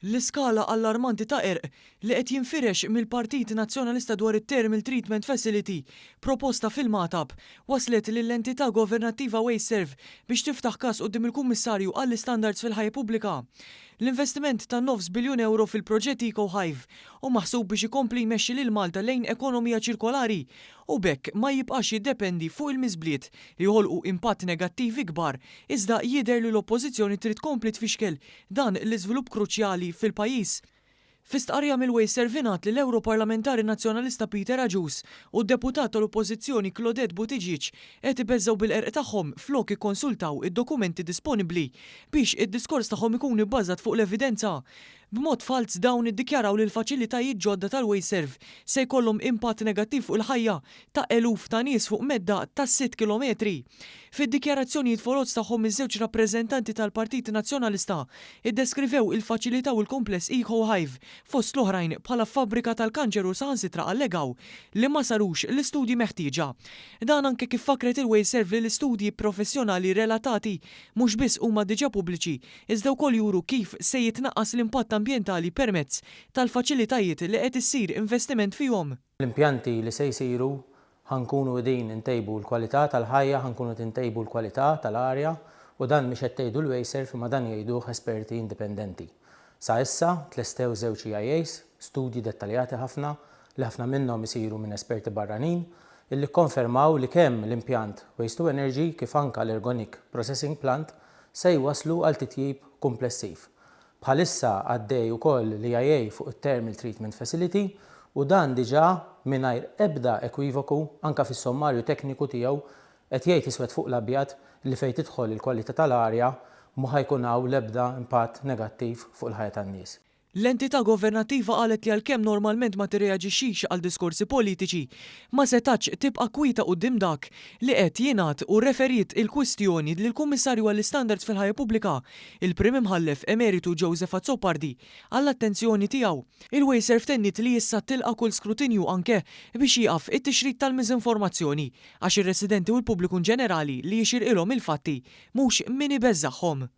L-iskala allarmanti ta' qerq li qed jinfirex mill-Partit Nazzjonalista dwar it-Thermal Treatment Facility proposta fil-Magħtab wasslet lill-entità governattiva WasteServ biex tiftaħ każ quddiem il-Kummissarju għall-Istandards fil-Ħajja Pubblika. L-investiment ta' nofs biljun ewro fil-proġett EcoHive hu maħsub biex ikompli jmexxi lil Malta lejn ekonomija ċirkolari u b'hekk ma jibqax jiddependi fuq il-miżbliet li joħolqu impatt negattiv ikbar iżda jidher li l-Oppożizzjoni trid tkompli tfixkel dan l-iżvilupp kruċjali fil-pajjiż. Fi stqarrija mill-WasteServ ingħad li l-Ewroparlamentari Nazzjonalista Peter Agius u d-Deputat tal-Oppożizzjoni Claudette Buttigieg qed ibeżżgħu bil-qerq tagħhom flok ikkonsultaw id-dokumenti disponibbli biex id-diskors tagħhom ikun ibbażat fuq l-evidenza. B'mod falz dawn iddikjaraw li l-faċilitajiet ġodda tal-WasteServ se jkollhom impatt negattiv fuq il-ħajja ta' eluf ta' nies fuq medda ta' sitt kilometri. Fid-dikjarazzjonijiet foloz tagħhom iż-żewġ rappreżentanti tal-Partit Nazzjonalista ddeskrivew il-faċilità u l-kumpless Eco Hive fost l-oħrajn bħala fabbrika tal-kanċer u saħansitra allegaw li ma sarux l-istudji meħtieġa. Dan anke kif fakkret il-WasteServ li l-istudji professjonali relatati mhux biss huma diġà pubbliċi iżda wkoll juru kif se jitnaqqas l-impatt ambjentali permezz tal-faċilitajiet li qed issir investiment fihom. L-impjanti li se jsiru Ħa nkunu qegħdin intejbu l-kwalità tal-ħajja, ħa nkunu qed intejbu l-kwalità tal-arja u dan mhix qed tgħidu l-WasteServ imma dan jgħiduh esperti indipendenti. Sa issa, tlestew żewġ EIAs, studji dettaljati ħafna, li ħafna minnhom isiru minn esperti barranin, illi kkonfermaw li kemm l-impjant Waste to Energy kif anka l-Ergonic Processing Plant se jwasslu għal titjib kumplessiv. Bħalissa għaddej ukoll l-EIA fuq it-Thermal Treatment Facility u dan diġà mingħajr ebda ekwivoku, anke fis-sommarju tekniku tiegħu, qed jgħid iswed fuq l-abjad li fejn tidħol il-kwalità tal-arja mhu ħa jkun hawn l-ebda impatt negattiv fuq il-ħajja tan-nies. L-entità governattiva qalet li għalkemm normalment ma tirreaġixxix għal diskorsi politiċi, ma setgħetx tibqa' kwieta quddiem dak li qed jingħad u rreferiet il-kwistjoni lill-Kummissarju għall-Istandards fil-Ħajja Pubblika, il-Prim Imħallef Emeritu Joseph Azzopardi, għall-attenzjoni tiegħu. Il-WasteServ tenniet li issa tilqa' kull skrutinju anke biex jieqaf it-tixrid tal-miżinformazzjoni, għax ir-residenti u l-pubbliku inġenerali li jixirqilhom il-fatti mhux min ibeżżagħhom.